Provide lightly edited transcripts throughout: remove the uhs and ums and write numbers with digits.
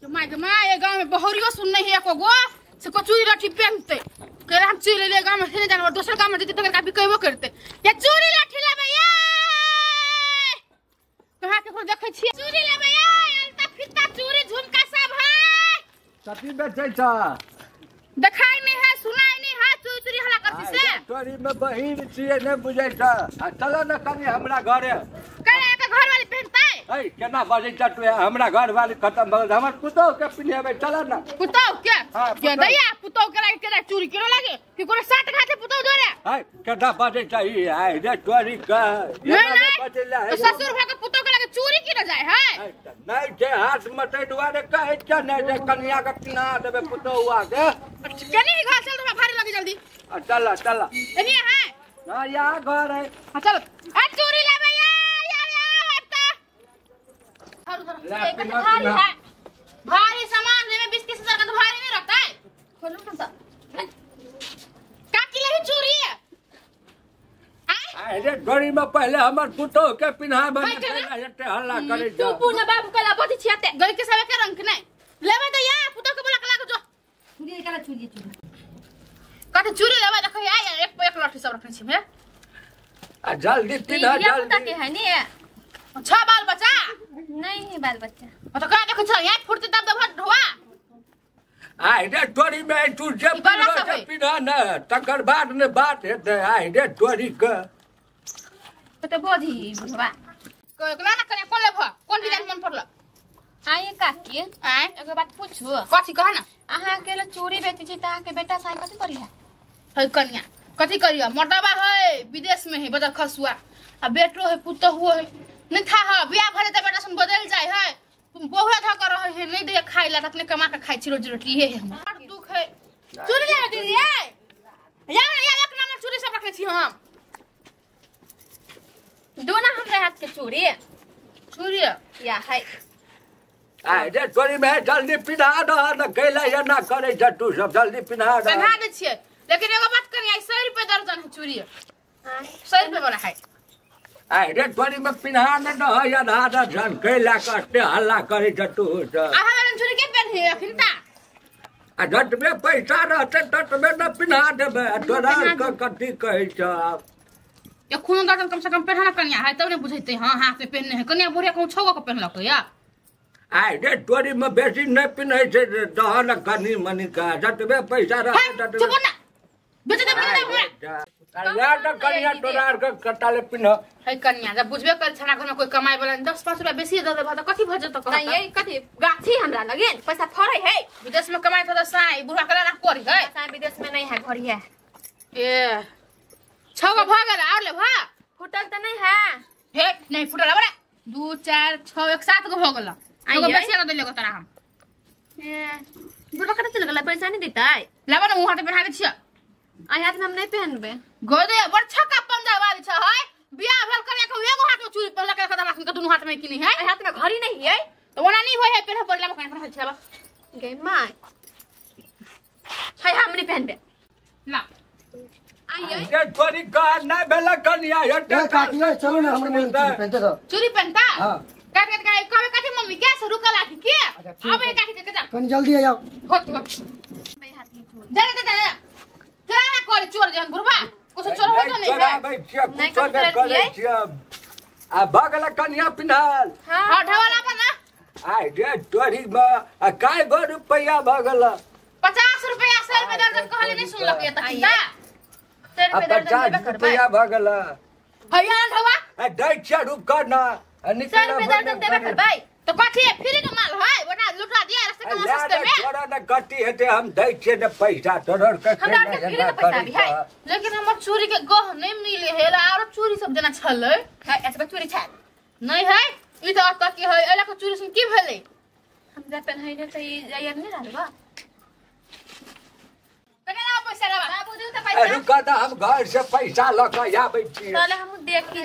My के my ये गांव में बहरियो सुन नहीं है एको गो से को चूड़ी लाठी पहनते के हम चूड़ी ले गांव में से जानवर दोसर गांव में जते तकर काफी कहबो करते ये चूड़ी लाठी लेबे ये कहां के को देखै छी चूड़ी लेबे ये अलता फिता चूड़ी झुमका सब है कथी बेचै छ देखाई नहीं है सुनाई नहीं है चूड़ी चूड़ी हला करती से तोरी में बहिन छियै नै बुझै छ आ चल न कनी हमरा घरे करे के घर वाली पहनतै ऐ केना बजै छ तू हमरा घर वाली खत्म भऽ गेल हमर पुतोह के पिन्हेबै चल न पुतोह के के दैया पुतोह के लागे केना चूड़ी केना लागे कि कोनो साट घाटे पुतोह जोरे ऐ केना बजै छ ई आइ रे तोरी के नहीं नहीं ससुर भा के पुतोह के लागे चूड़ी की न जाय है नै जे हाथ मटै दुआरे कहै छ नै जे कनिया के पिन्हा देबै पुतोहुआ के कनी घर चल तो भारी लगी जल्दी चल चल एनी है ना यहाँ घर है हां चल आ चूड़ी लेबै या या या भारी है भारी सामान में 20-30 हजार का तो भारी नहीं रहता है खोलो ना सा काकी ले चूड़ी है अरे डोरी में पहले हमर पुतोह के पिन्हाबै एते हल्ला करे तू पुना बाबू कला बदी छियाते गई के सब के रंग नहीं लेबै त या पुतोह के बोला के जो चूड़ी कला चूड़ी चूड़ी कते चूड़ी लेबै देखै आ एक एक लाठी सब रखने छी हे आ जल्दी पिन्हा जल्दी के है ने छह बाल बच्चा नहीं है बाल बच्चा तो का देखै छ यहाँ फुर्ती दब दब ढोआ आइ रे तोरी में तू जे पिन्हा न तकर बाद ने बात हेतै आइ रे तोरी के तो बोधी बुढ़वा कोना ना कने कोन लेबह कोन डिजाइन मन पड़ल आइ काकी आइ एगो बात पूछू कथी कह ना अहाँ अकेले चूड़ी बेचै छी त अहाँ के बेटा साइ कथी करिया है कनिया कथी करिया मर्दबा है विदेश में है बदल खसुआ आ बेटो है पुतोहुओ है नहीं था हा बियाह भरे त बेटा सन बदल जाय है तुम बहुआ ध कर रहे है नहीं दे खाइ ला अपने कमा के खाइ छी रोजी रोटी हे हमर दुख है चूड़ी ले दीदी ए या या एक नंबर चूड़ी सब रखने छी हम दो ना हमरा हाथ के चूड़ी चूड़ी या है आइ रे तोरी में जल्दी पिन्हा दह न कैला या ना करे छ तू सब जल्दी पिन्हा दह पिन्हा दे छियै लेकिन एगो बात करी आई 100 रुपए दर्जन है चूड़ी 100 रुपए वाला है आइ रे तोरी में पिन्हा न दह या ना दर्जन कैला कष्ट हल्ला करे छ तू सब आ हमरा चूड़ी के पेन्हे अखिन ता आ जतबे पैसा रहतै ततबे न पिन्हा देबै तोरा के कथी कहै छ एखनो दर्जन कम से कम पेन्हा कनिया है तब ने बुझैते हां हाथ में पेन्हने है कनिया बुढ़िया कहूं छगो के पेन्हलक या आइ रे तोरी में बेसी नहि पिन्है छै दह न कनी मनी का जतबे पैसा रहतै ततबे चुप ना बेच दे हमरा या त कनिया तोरा के कटाले पिन्ह है कनिया जब बुझबे कर छना घर में कोई कमाई वाला 10-5 रुपया बेसी दे देबा त कथी भ जत कहत नहीं कथी गाछी हमरा लगे पैसा फरै है विदेश में कमाई त साई बुढ़ा कला ना करी है साई विदेश में नहीं है घर है ए छगो भ गेल और ले भ फुटल त नहीं है हे नहीं फुटल बड़ा 2 4 6 1 7 गो भ गेल एगो बेसी न देले तोरा हम ए बुढ़ा कत चल गेल पैसा नहीं देतै लाबा न मुंह हाथ पेन्हा दे छियै आ हाथ में हम नहीं पहनबे गोदे बड़ छक्का पंजा वाली छ है बियाह भेल करे के एगो हाथ में चूड़ी पहनला के खतम के दुनू हाथ में की नहीं है आ हाथ में घड़ी नहीं है तो ओना नहीं होय है पेन्ह पड़ला कने पहन छै गे my है हम नहीं पहनबे ला आइए ये तोरी का नै भेल कनिया ए काकी चलो ना हमर मन चूड़ी पहनते तो चूड़ी पहनता हां काट काट के कहबे काटी मम्मी के से रुकला की के आबे काटी के जा कनी जल्दी आ जाओ होत होत हाथ में चूड़ी जा जा जा चोरा ना करे चोर जहन बुढ़बा कुछ चोर हो तो नहीं है नहीं करे छियै आ भगला कनिया पिन्हाल हां ढवाला पर ना आइ रे तोरी में आ काय गो रुपया भगल 50 रुपया 100 रुपया दर्जन कहले नहीं सुनलक ये तक ता 100 रुपया दर्जन देबे रुपया भगल भैया ढवा आ दै छियै रुक ना 100 रुपया दर्जन देबे करबै तो कथी है फ्री के माल है बड़ा लुटा दिया रास्ते के सस्ते में तोरा न कटी हेते हम दै छियै न पैसा तोरा के हमरा के फ्री के पैसा भी है लेकिन हमर चूड़ी के गह नहीं मिले है आरो चूड़ी सब देना छलै है एतबे चूड़ी छै नहीं है ई त अत की है एला के चूड़ी सुन की भेलै हम जा पेन्हैले त ई जायर नहीं रहलबा कने ला पैसा लाबा बाबू दिउ त पैसा रुक त हम घर से पैसा ल के आबै छी तले हम देखी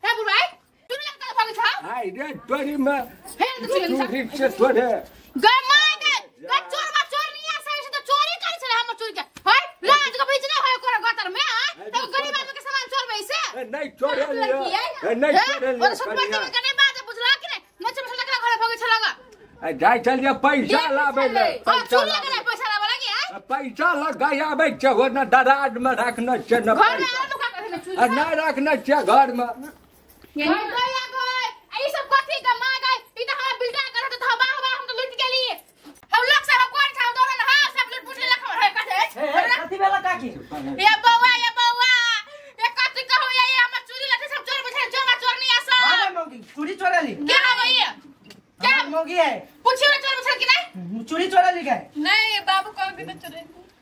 हे बुढ़ाई चूड़ी लगता भागे छ आइ रे तोरी में हे त चूड़ी से तोरे गे my गे गे चोर बा चोर नहीं आ सही से तो चोरी करै छले हमर चोरी के है लाज के बीच नहीं है कोरा गटर में आ तब गरीब आदमी के सामान चोरबै से नहीं चोरे लिया नहीं चोरे लिया और संपत्ति में कने बात बुझला कि नहीं नच मसला के घरे भागे छलगा जाइ छलियै पैसा लाबै ले। हां, चोरी लगे पैसा लाबै लगी। आ पैसा लगाइ आबै छै, ओ ने दराज में रखने छै ने घर में पैसा। आलू का करे चूड़ी आ नहि रखने छियै घर में। घर गया गए, ई सब कथी के मां गए? ई त हमरा बिल्डा करत त हवा हवा हम त लूट गेली। हम लोग सब कोन छाव दौड़ल। हां, सब लूट पुट लेलक हमर है कथे। हे हे, कथी भेला काकी? ये बौआ, ये बौआ, ये कथी कहू, ये हमर चूड़ी लटे सब चोर बैठे, चोर चोरनी आ हाँ सब। मौगी चूड़ी चोरा ली। क्या है ये? क्या मौगी है? पूछियो ना, चोर बैठे कि नहीं? चूड़ी चोरा ली गए? नहीं बाबू, कौन भी तो चोरी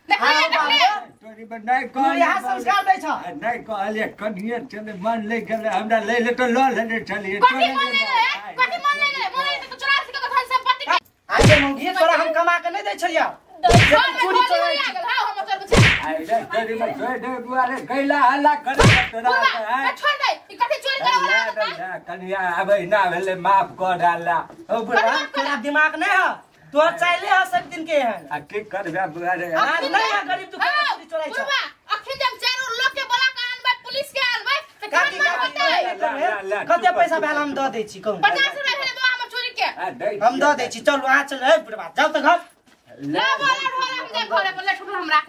देखले। हाँ, देखले। बाबू। तोरी में नहि तू यहाँ कहलियै। संस्कार दै छ। आ नहि कहलियै, कनिये छलै मन लागि गेलै हमरा, लै ले तऽ लऽ लेने छलियै। कथी मन ले ले? कथी मन ले ले? मन ले तो चोरा के धन संपत्ति के। आइ मौगी, तोरा हम कमा के नहीं दै छलियौ? घर में चूड़ी गोली चोरा हो गेल। हां, हमर चोर बैठे। आइ रे तोरी में छोड़ि दे बुआरे, कैला हल्ला करे तोरा। बुढ़वा, ए, छोड़ दे, ई कथी चोरी करे वाला आदत है? कनिया आबै ना भेलै, माफ कऽ डाला। ओ बुढ़वा, तोरा दिमाग नहीं है? तोहर चाहिले है सब दिन के एहन। आ की करबै बुआरे? हाँ, नहीं है गरीब, तू हाँ, चूड़ी चोराइ छ। बुढ़वा, अखन जब चारू लोग के बोला के आनबै, पुलिस के आनबै तऽ काकी कान काकी होतै। कते पैसा भेल? हम दऽ दै छी, कहू। 50 रुपया भेलै बौआ हमर चोरी के। आ दै। हम दऽ दै छी, चलू अहाँ चलू। हे बुढ़वा, जाउ तऽ घर। ला बोला ढोला, हम जाय घरे पर, ले ठुकरा हमरा।